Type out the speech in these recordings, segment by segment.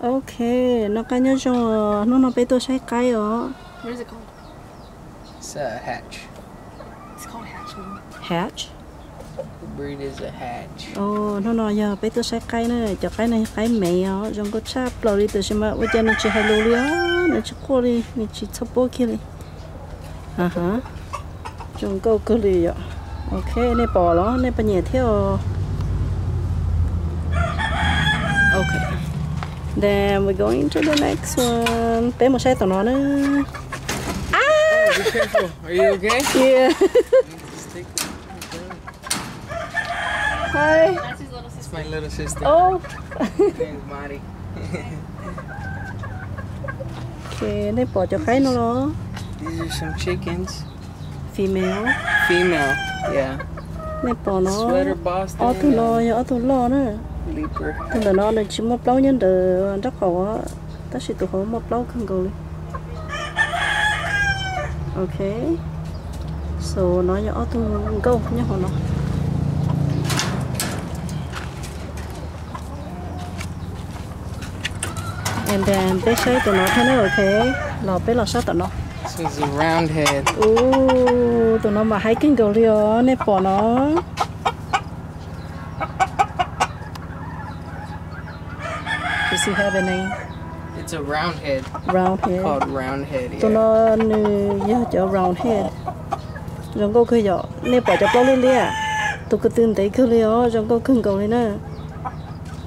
Ok, noj qab nyob zoo, hnub no peb tuaj saib qaib os. Hatch. Hnub no yog peb tuaj saib qaib na, cov qaib no yog qaib mev os, zoo nkauj tshaj plaws li tiam sis mas ua cas nws tsis hais lus li os, nws tsis quaj li, nws tsis txhob puab kiag li. Zoo nkauj kawg li yom. Ok, nej pom los nej pom nyiam thiab os. Ok. Then we're going to the next one. Peb mus saib tom no na. Hi. It's my little sister. Oh. Her name's Mari. Ok, nej pom cov qaib no los? These are some chickens. Female. Female, yeah. Nej pom no, ob tug no yog ob tug loj na. Tus ntawm no nws tsis muaj plaub nyob ntawm nraub qaum, tab sis tus hauv muaj plaub kawg nkaus li. Ok, so no yog ob tug nkauj nyob hauv no. And then peb saib tus no thiab na, ok, los peb los saib tom no. Tus no mas haib kawg nkaus li os, nej pom no. Round head. Tus no nws yog cov round head. Zoo nkauj kawg yom, nej pom cov plaub liab liab, tus ko tw ntev kawg li os, zoo nkauj kawg nkaus li na.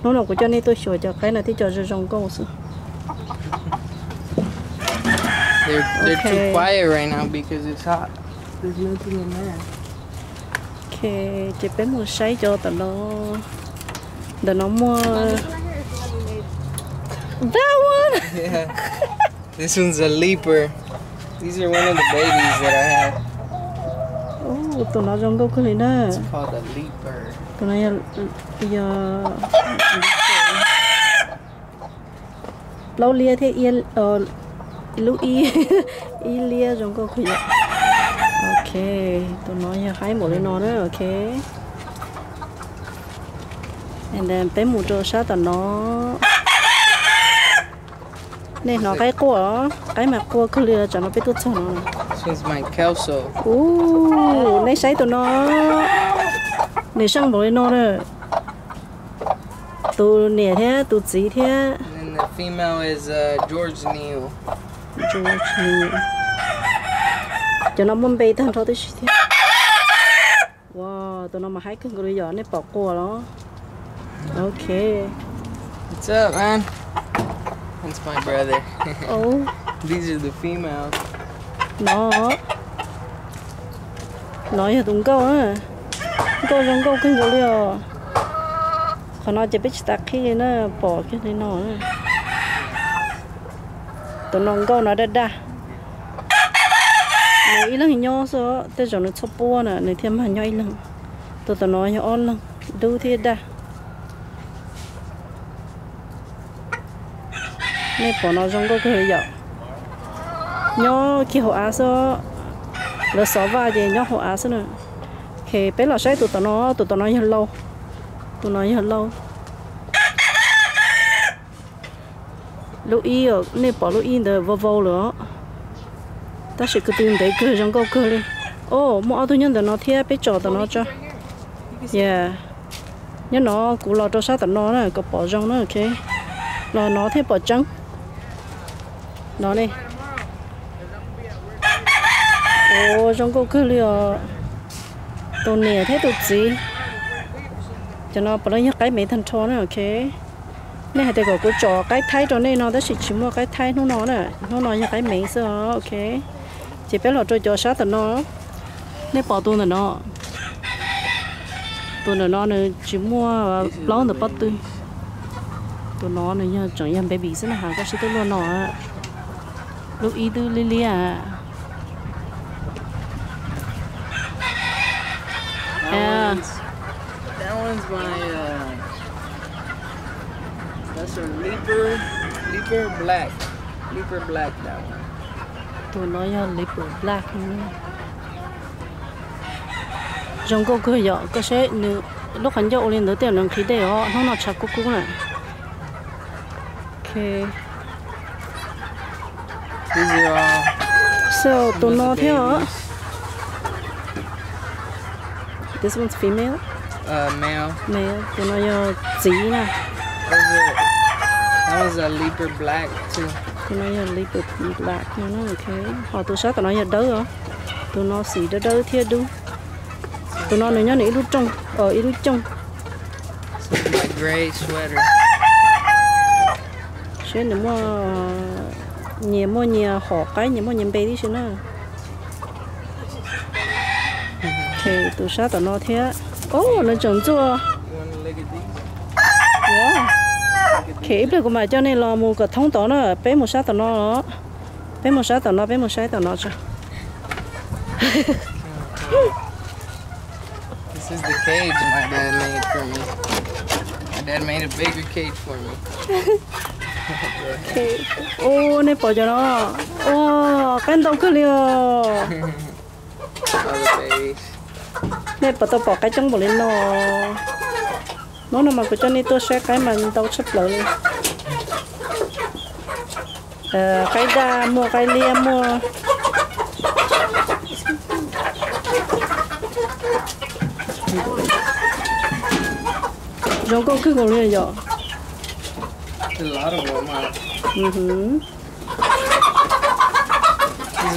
Hnub no kuv coj nej tuaj xyuas cov qaib no thiab cov zoo zoo nkauj xwb. Ok, ces peb mus saib cov tom no. Ntawm no muaj that one. This one's a leaper. These are one of the babies that I had. Tus no zoo nkauj kawg li na. Tus no yog plaub liab thiab lub ib, ib liab zoo nkauj kawg yom. Ok, tus no yog haib npaum li no na, ok. And then peb mus rau sab tom no. Nej hnov qaib quaj, qaib mas quaj kawg li, tsam no peb tuaj txog no. Ub, nej saib tus no, nws seej npaum li no na. Tus niam thiab tus txiv thiab. Cov no muaj npe tag nrho tib si thiab. Wow, tus no mas haib kawg nkaus li yom, nej pom quas los? Ok. What's up, man? That's my brother. These are the females. No, no yog tus nkauj na. Nkauj zoo nkauj kawg nkaus li os. Qhov no ces peb tsis tas qhib li na, pom kiag li no. Tus no nkauj no daj daj. Nws ib leeg nyob xwb, tej zaum nws txhob puab na, nws thiaj mag nyob ib leeg. Tus tom no yog ob leeg, dub thiab daj. Nej pom no zoo nkauj kawg li yom. Nyob kiag hauv av xwb, lawv xov vaj ces nyob hauv av xwb na. Ok, peb los saib tus tom no, tus tom no yog lau. Tus no yog lau. Lub ib, nej pom lub ib ntawd vau vau lawm os. Tab sis ko tw ntev kawg zoo nkauj kawg li. Os, muaj ob tug nyob ntawm no thiab, peb tsom tom no tso. Yeah. Nyob no kuv los rau sab tom no na, kom pom zoo na, ok. Los no thiaj pom tseeb. No ne. Os, zoo nkauj kawg li os. Tus niam thiab tus txiv. Cov no puav leej yog qaib mev tag nrho na, ok. Nej hais tias kom kuv tsom qaib thaib rau nej no tab sis tsis muaj qaib thaib hnub no na, hnub no yog qaib mev xwb os, ok. Ces peb los rau cov sab tom no, nej pom tus ntawm no, tus ntawm no nws tsis muaj plaub ntawm pob tw. Tus no nws yog tseem yog baby xwb na, has koj sib tub luaj no. Lub ib twb liab liab. That one's my, uh, that's a leaper, leaper black, leaper black, that one. Tus no yog leaper black. Zoo nkauj kawg yom, koj saib nws lub qhov ncauj ua li ntawd tej zaum nws nqhis dej os, hnub no tshav kub kub na. So, tus no thiab os. This one's female? Male. Tus no yog txiv na. That was a leopard black too. Tus no yog leopard black no, ok. Ho tus sab tom no yog dawb os. Tus no xim dawb dawb thiab dub. Tus no nws nyob nws ib lub rooj, ib lub cooj. This is my gray sweater. Seb nws muaj, nyias muaj nyias hom qaib, nyias muaj nyias npe tib si na. Ok, tus sab tom no thiab. Oh, nws tseem ntxuaj. Ok, ib pliag kuv mam coj nej los mus kom thoob tod na, peb mus sab tom no. Peb mus sab tom no, peb mus saib tom no tso. This is the cage my dad made for me. My dad made a bigger cage for me. Ua, nej pom cov no, ua, qaib ntau kawg li os. All the babies. Nej puas tau pom qaib coob npaum li no? Hnub no mas kuv coj nej tuaj saib qaib mas ntau tshaj plaws li. Qaib daj muaj, qaib liab muaj. Zoo nkauj kawg nkaus li yom. These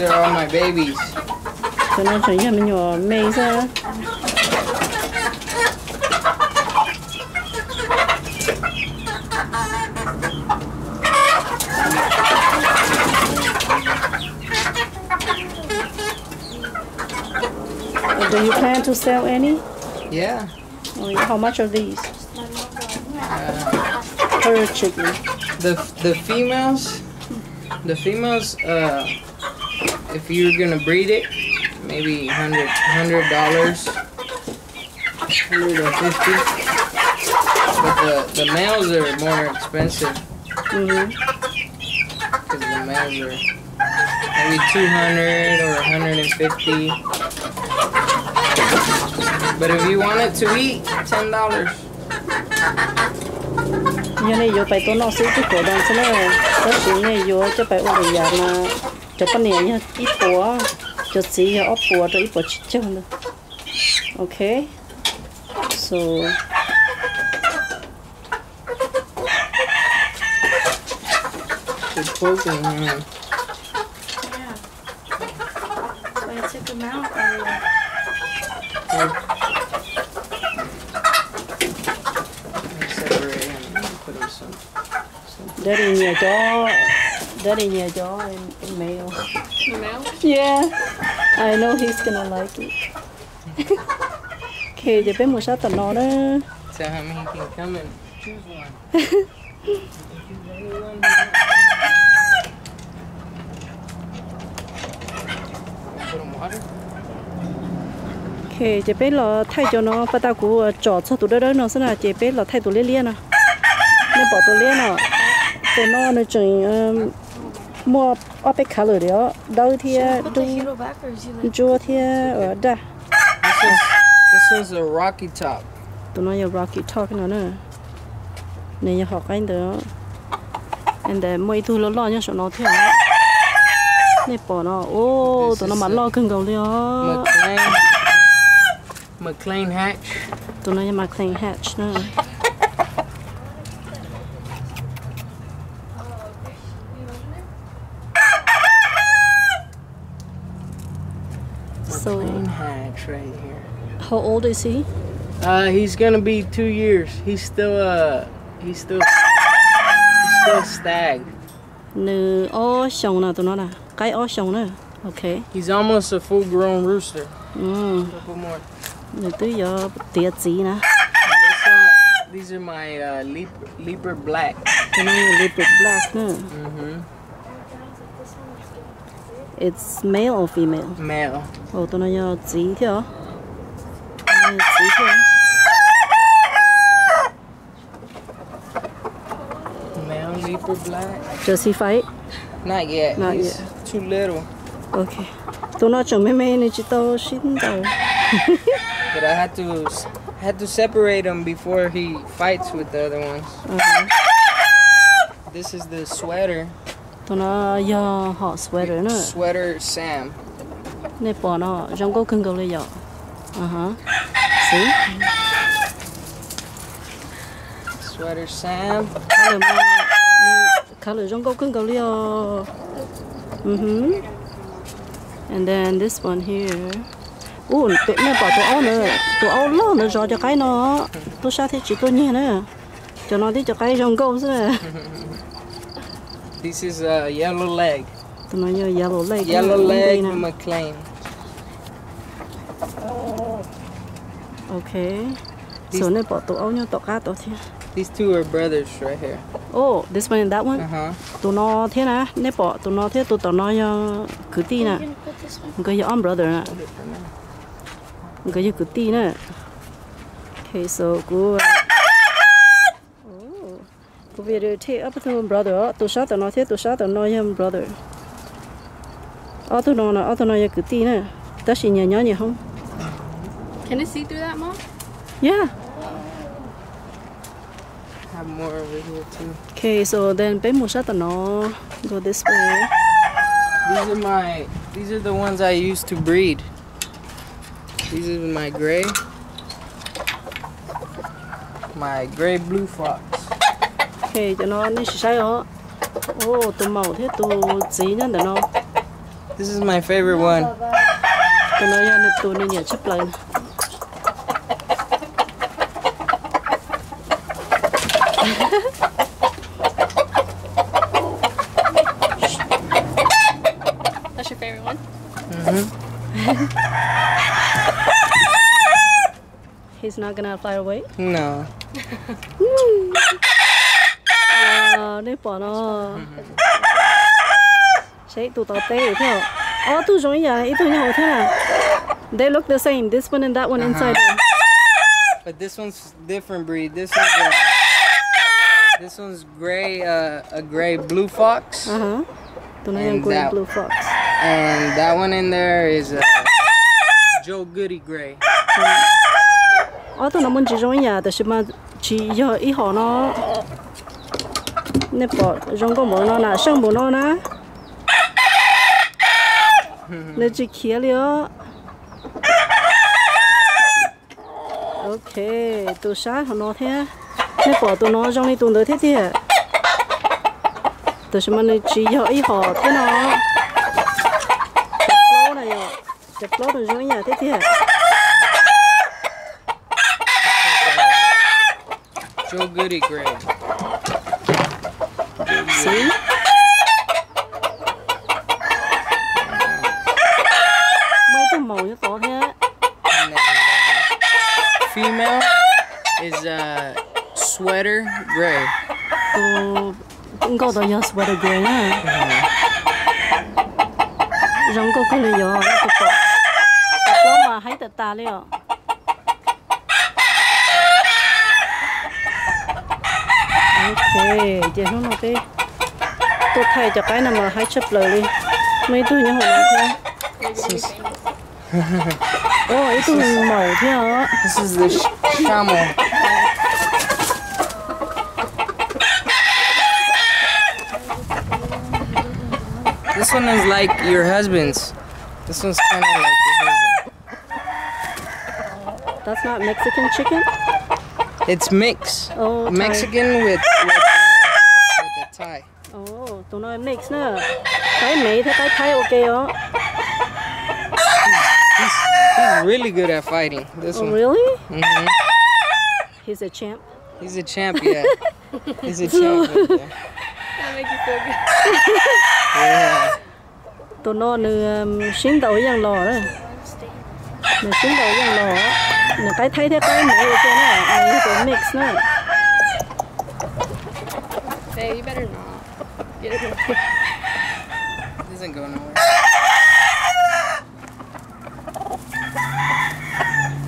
are all my babies. Cov no tseem yog me nyuam me xwb. Do you plan to sell any? Yeah. Oh, yeah. How much are these? Uh, Per chicken. The the females, the females, uh, if you're gonna breed it, maybe hundred, hundred dollars, hundred and fifty. But the the males are more expensive. Mm-hmm. Because the males are maybe two hundred or a hundred and fifty. But if you want it to eat, ten dollars. Yog nej yuav pais tua noj xwb twb kaum doos xwb na, tab sis nej yuav coj pais ua lwm yam mas cov poj niam yog ib puas, cov txiv yog ob puas rau ib puas tsib caug ntawd. Ok, so. It's poking him. Yeah. So I took him out earlier. Let me separate him and put him some, some. Daddy nyiam cov, Daddy nyiam cov male. The male? Yeah. I know he's gonna like it. Ok, ces peb mus sab tom no na. Tell him he can come and choose one. Ok, ces peb los thaij cov no, pas tas kuv tsom txog tus dawb dawb no xwb na, ces peb los thaij tus liab liab no. Nej pom tus liab no, tus no nws tseem muaj ob peb color li os, dawb thiab dub, ntsuab thiab daj. This one's a Rocky Top. Tus no yog Rocky Top no na. Nws yog hom qaib ntawd. And then muaj ib tug loj loj nyob saum no thiab. Nej pom no, tus no mas loj kawg nkaus li os. McLean Hatch. Tus no yog McLean Hatch na. So, McLean Hatch right here. How old is he? Uh, he's gonna be two years. He's still, uh, he's still, he's still stag. Nws ob xyoos no, tus no na, qaib ob xyoos na. Ok. He's almost a full grown rooster. Mm. Couple more. Nws twb yuav tiav txiv na. This one, these are my, uh, leop-, leopard black. Tus no yog leopard black na. Mm-hmm. It's male or female? Male. Tus no yog txiv thiab os. Txiv thiab. Male leopard black. Does he fight? Not yet. Not yet. He's too little. Ok. Tus no tseem me me, nws tsis tau sib ntaus. But I had to, had to separate him before he fights with the other ones. This is the sweater. Tus no yog hom sweater na. Sweater Sam. Nej pom no zoo nkauj kawg nkaus li yom. Aha. See? Sweater Sam. Color zoo nkauj kawg nkaus li os. Mhm. And then this one here. Uh, nej pom tus aub ntawd, tus aub loj ntawd zov cov qaib no. Tub sab thiaj tsis tuaj nyiag na. Cov no tib cov qaib zoo nkauj xwb. This is a yellow leg. Tus no yog yellow leg. Yellow leg McLean. Ok. So nej pom tus aub nyob tom qab tod thiab. These two are brothers right here. Oh, this one and that one. Tus no thiab na, nej pom tus no thiab tus tom no yog kwv tij na. Nkawd yog ob brother na. Nkawd yog kwv tij na. Ok, so kuv, kuv video take ob tug brother os, tus sab tom no thiab tus sab tom no yog brother. Ob tug no, ob tug no yog kwv tij na, tab sis nyias nyob nyias hoob. Can I see through that, Mom? Yeah. Have more over here too. Okay, so then peb mus sab tom no. Go this way. These are my, these are the ones I used to breed. This is my gray, my gray blue fox. Okay, cov no nej sim saib os. Oh, tus maum thiab tus txiv nyob ntawm no. This is my favorite one. Tus no yog nws tus nws nyiam tshaj plaws. That's your favorite one? Mm-hmm. He's not gonna fly away? No. Wow, nej pom no. Saib tus tau teb thiab. Ob tug zoo ib yam, ib tug nyob hauv thiab na. They look the same, this one and that one inside. But this one's different breed. This one's a, this one's gray, uh, a gray blue fox. Tus no yog gray blue fox. And that one in there is a Joe Goody gray. Ob tug no muaj ntsis zoo ib yam tab sis mas tsis yog ib hom no. Nej pom zoo nkauj npaum no na, seej npaum no na. Nws tsis khiav li os. Ok, tus sab hauv no thiab. Nej pom tus no zoo li tus ntawd thiab tiag. Tab sis mas nws tsis yog ib hom thiab no. Cov plaub na yom, cov plaub nws zoo ib yam thiab tiag. Joe Goody gray. See? Muaj ib tug maum nyob tod thiab. Female is a sweater gray. Tus nkauj tod yog sweater gray na. Zoo nkauj kawg li yog tus pom. Cov plaub mas haib tas tas li os. Ok, ces hnub no peb tuaj thaij cov qaib no mas haib tshaj plaws li. Muaj ib tug nyob hauv no thiab. Ib tug maum thiab os. This is the sh- camel. This one is like your husband's. This one's kind of like your husband. That's not Mexican chicken? It's mix. Oh, Thai. Mexican with, with, uh, with the Thai. Oh, tus no mix na. Qaib Mev thiab qaib Thaib ua ke os. He's, he's really good at fighting. This one. Oh, really? Mm-hmm. He's a champ. He's a champ, yeah. He's a champ. That make you feel good. Yeah. Tus no nws sib ntaus yeej los na. Nws sib ntaus yeej los. Nws qaib Thaib thiab qaib Mev ua ke na, nws yog tus mix na. Babe, you better not. Get it away. Doesn't go nowhere.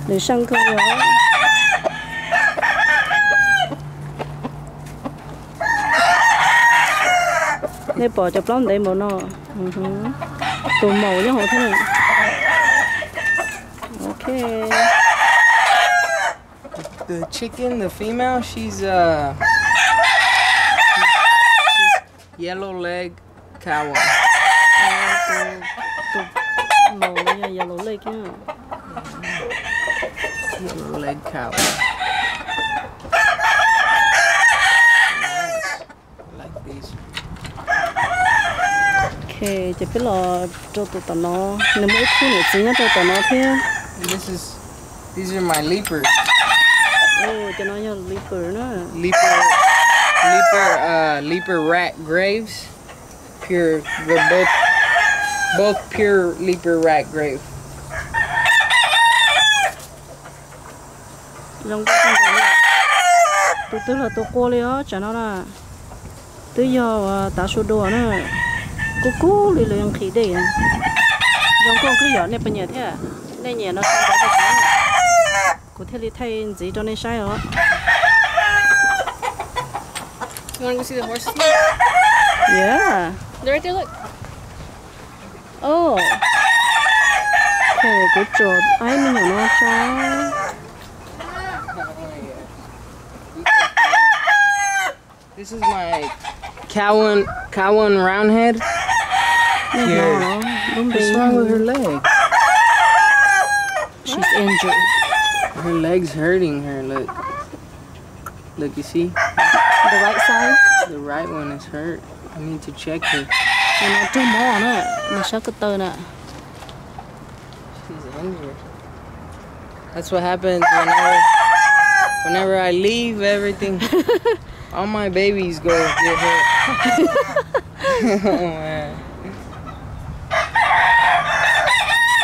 Nws seej kawg li os. Nej pom cov plaub ntev npaum no. Tus maum nyob hauv thiab. Ok. The chicken, the female, she's, uh, she's, Yellow leg cow. Tus maum no yog yellow leg thiab. Yellow leg cow. Nice. I like these. Ok, ces peb los rau tus tom no, nws muaj ib khub niam txiv nyob rau tom no thiab. This is, these are my leaper. Ua, cov no yog leaper na. Leaper, leaper, uh, leaper rat graves. Pure, they're both, both pure leaper rat grave. Zoo nkauj kawg nkaus li. Tus twg los tus qua li os tsam no na. Twb yog tav su dua na. Kub kub li lawv nqhis dej. Zoo nkauj kawg yom, nej puas nyiam thiab? Nej nyiam no sau ntawv rau kuv, kuv thiaj li thaij ntxiv rau nej saib os. You wanna go see the horses now? Yeah. They're right there, look. Oh. Ok, kuv tso aib me nyuam no tso. This is my Cowan, Cowan Roundhead. Here. What's wrong with her leg? She's injured. Her leg's hurting her, look. Look, you see? The right side? The right one is hurt. I need to check her. Nws raug mob na, nws sab ko taw na. She's injured. That's what happens whenever, whenever I leave everything. All my babies go get hurt. Oh, man.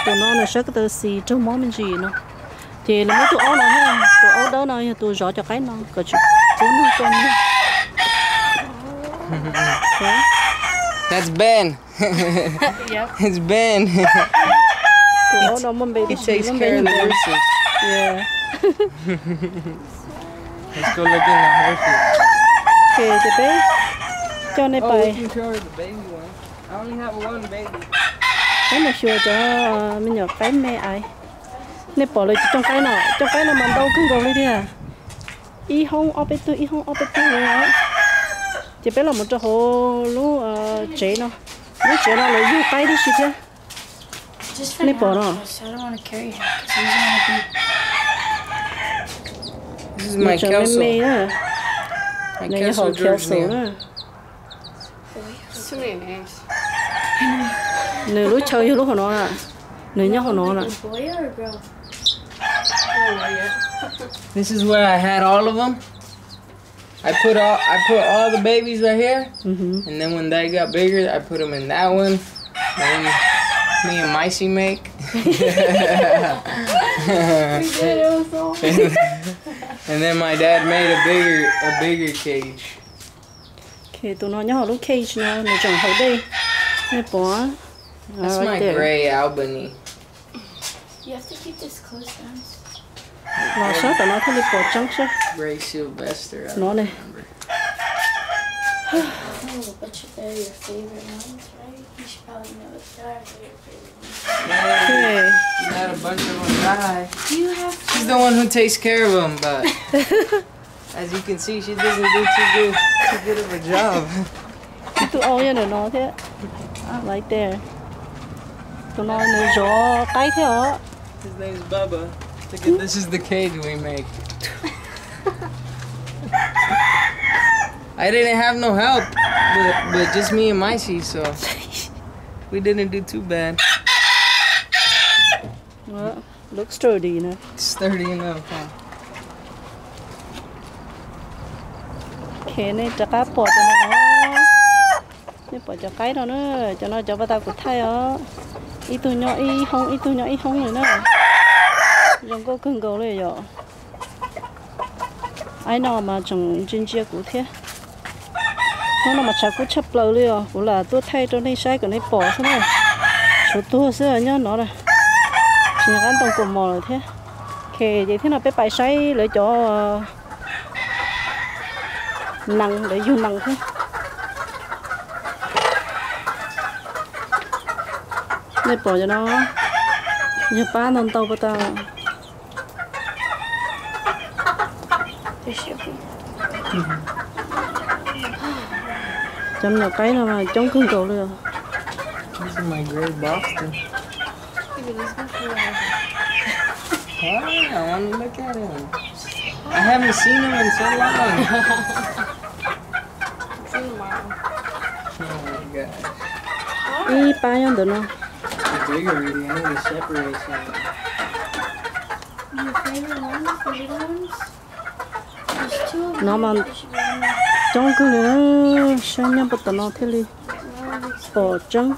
Tus no nws sab ko taw xis raug mob me ntsis no. Ces lawv muab tus aub no thiab, tus aub dawb no yog tus zov cov qaib no kom tsis pub noj cov no. That's Ben. It's Ben. Tus aub no muaj npe, he takes care of the horses. Yeah. Let's go look in the horses. Ok, ces peb coj nej pais. Oh, we can show her the baby one. I only have one baby. Peb mus xyuas cov me nyuam qaib me ais. Nej pom lawv cov cooj qaib no, cooj qaib no mas ntau kawg nkaus li tiag. Ib hoob ob peb tug, ib hoob ob peb tug li os. Ces peb los mus rau hauv lub tsev no. Lub tsev no lawv yug qaib tib si thiab. Nej pom no. Nws tseem me me na. Nws yog hauv council na. Nws lub chaw yog lub hauv no na. Nws nyob hauv no na. This is where I had all of them. I put all, I put all the babies right here, and then when they got bigger, I put them in that one. And then me and Micey make. And then my dad made a bigger, a bigger cage. Ok, tus no nyob hauv lub cage no, nws tseem haus dej. Nej pom. That's my gray Albany. Los sab tom no thiaj li pom tseeb sab. Gray Sylvester, I don't remember. Not a bunch of them die. She's the one who takes care of them, but as you can see, she doesn't do too good, too good of a job. Ib tug aub nyob ntawm no thiab. Right there. Tus no nws zov qaib thiab os. His name's Bubba. Look at, this is the cage we make. I didn't have no help, but, but just me and Micey, so we didn't do too bad. Well, looks sturdy enough. Sturdy enough, huh? Ok, nej rov qab pom cov no. Nej pom cov qaib no na, cov no cov pas tas kuv thaij os. Ib tug nyob ib hoob, ib tug nyob ib hoob li na. Zoo nkauj kawg nkaus li yom. Aib no mas tseem ntsia ntsia kuv thiab. Hnub no mas tshav kub tshaj plaws li os, kuv lam tuaj thaij rau nej saib kom nej pom xwb na. Tshuav tuag xwb nyob no na. Tsis nco qab ntoo kaus mom lawm thiab. Ok, ces thiab no peb pais saib lawv cov nees, lawv yug nees thiab. Nej pom cov no, yog pab ntau ntau pas tas. Cov me nyuam qaib no mas coob kawg nkaus li os. These are my gray Boston. Give me this one for your husband. Why? I want to look at him. I haven't seen him in so long. See you tomorrow. Oh my God. Ib pab nyob ntawm no. They're big already. I need to separate some. Your favorite ones, the little ones? There's two of them. No mas coob kawg li, saib nyob puag tom no thiaj li pom tseeb.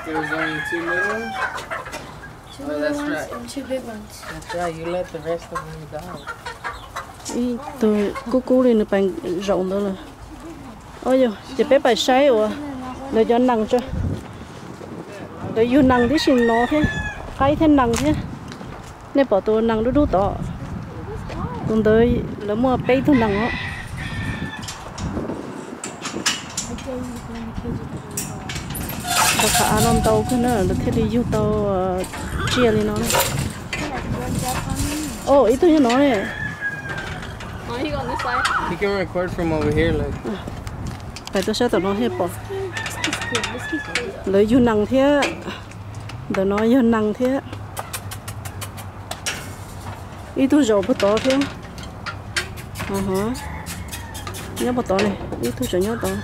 There's only two little ones? Two little ones and two big ones. That's right, you let the rest of them die. Ib tug kub kub li nws pais zaum ntawd lawm. Au yog, ces peb pais saib uas lawv cov nees tso. Lawv yug nees tib si no thiab, qaib thiab nees thiab. Nej pom tus nees dub dub tod, tus ntawd lawv muaj peb tug nees os. Rau qhov av no ntau kawg na, lawv thiaj li yug tau tsiaj li no. Au, ib tug nyob no ne. He can record from over here, look. Pais tuaj sab tom no thiaj pom. Lawv yug nees thiab. Ntawm no yog nees thiab. Ib tug zaum puag tod thiab. Nyob puag tod ne, ib tug zaum nyob tod.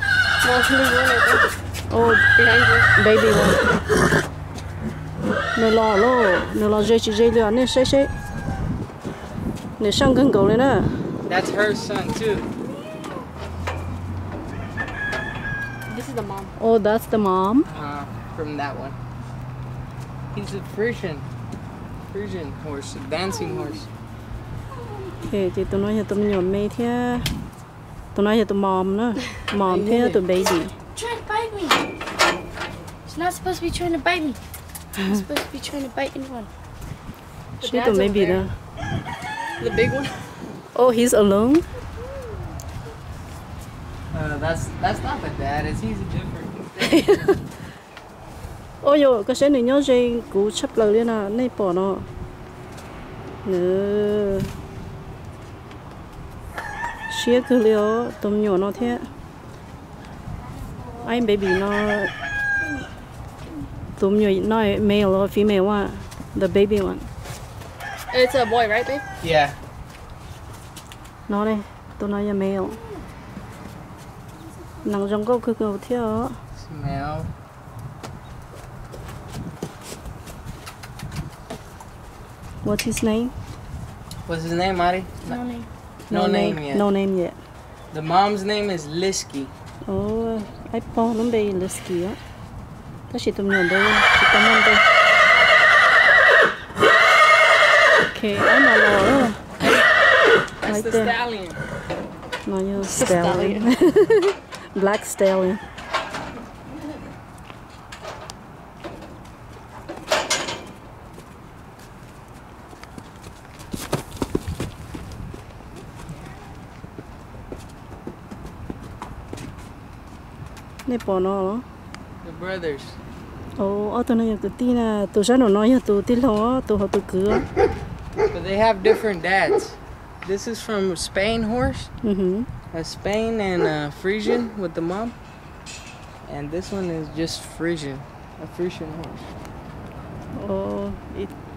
Baby, nws los lauj, nws los ze tsis ze li os, nej saib seb. Nws seej kawg nkaus li na. That's her son too. This is the mom. Oh, that's the mom. Uh, from that one. He's a Frisian. Frisian horse, a dancing horse. Ok, ces tus no yog tus me nyuam me thiab. Tus no yog tus mom na. Mom thiab tus baby. Trying to bite me. She's not supposed to be trying to bite me. She's supposed to be trying to bite anyone. Seb tus baby na. The big one. Oh, he's alone? Uh, that's, that's not the dad, is he's different. Ua yog koj saib nws nyob ze kuv tshaj plaws li no, nej pom no. Nws siab kawg li os, tus me nyuam no thiab. Ai, baby no, tus me nyuam no male or female one? The baby one. It's a boy, right, babe? Yeah. No ne, tus no yog male. Nees zoo nkauj kawg nkaus thiab os. Smell. What's his name? What's his name, Mari? No name. No name yet. No name yet. The mom's name is Liski. Ib pog lub npe Liski os. Tab sis tus me nyuam ntawd tsis tau muaj npe. Ok, aib no los. That's the stallion. No yog stallion. Black stallion. Nej pom no los? Ob tug no yog kwv tij na, tus sab nraum no yog tus tij laug, tus hauv tus kwv. But they have different dads. This is from Spain horse. A Spain and a Frisian with the mom. And this one is just Frisian, a Frisian horse.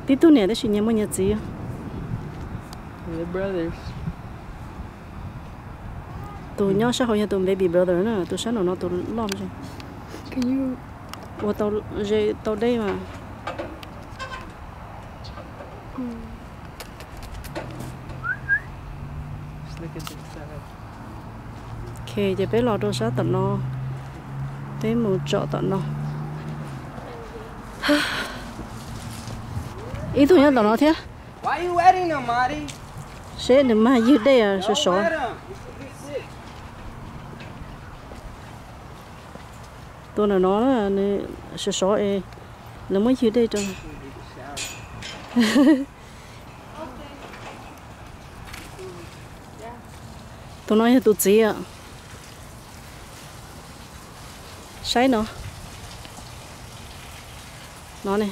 Tib tug niam tab sis nyias muaj nyias txiv. They're brothers. Tus nyob sab hauv yog tus baby brother na, tus sab nraum no tus loj. Ua tau ze tau deb mas. Ok, ces peb los rau sab tom no, peb mus tsom tom no. Ib tug nyob tom no thiab. Seb nws mag ywg dej sov sov. Tus nraum no nws sov sov es lawv muab ywg dej rau. Tus no yog tus txiv. Saib no. No ne.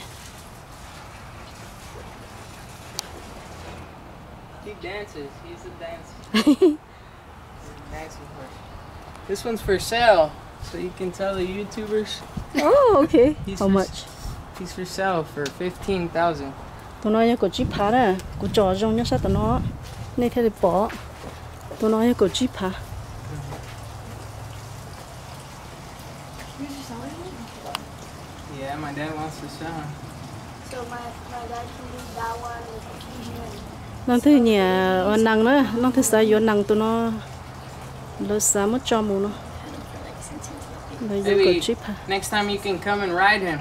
This one's for sale, so you can tell the YouTubers. Oh, okay. He's How for s- much? He's for sale for fifteen thousand. Tus no yog kaum tsib phav na, kuv tsom zoo nyob sab tom no, nej thiaj li pom. Tus no yog kaum tsib phav. Yeah, my dad wants to sell him. So my, my dad can do that one with the Asian. Leej twg nyiam ua nees na, leej twg xav yuav nees tus no, lawv xav muab tso mus no. Lawv yuav kaum Maybe tsib phav. Next time you can come and ride him.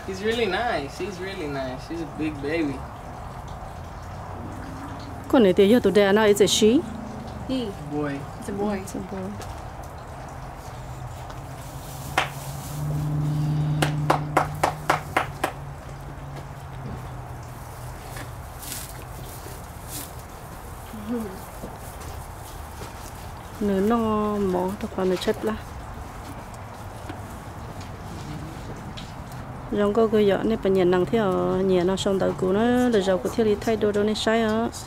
He's really nice. He's really nice. He's a big baby. Koj nws tias yog tus dad no, is it she? He. Boy. It's a boy. It's a boy. Nws noj mov rau qhov nws tshaib plab. Zoo nkauj kawg yom, nej puas nyiam nees thiab os? Nyiam no sau ntawv kuv na, lwm zaus kuv thiaj li thaij dua rau nej saib os.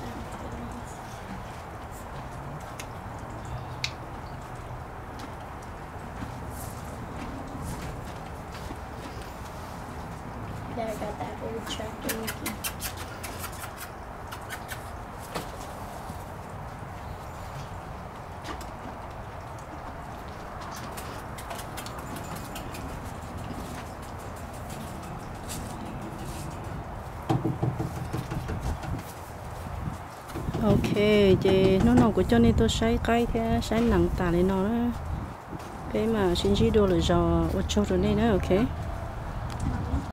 There, I got that old tractor monkey. Ok, ces hnub no kuv coj nej tuaj saib qaib thiab saib nees tas li no na. Peb mam sib ntsib dua lwm zaus, ua tsaug rau nej na, ok.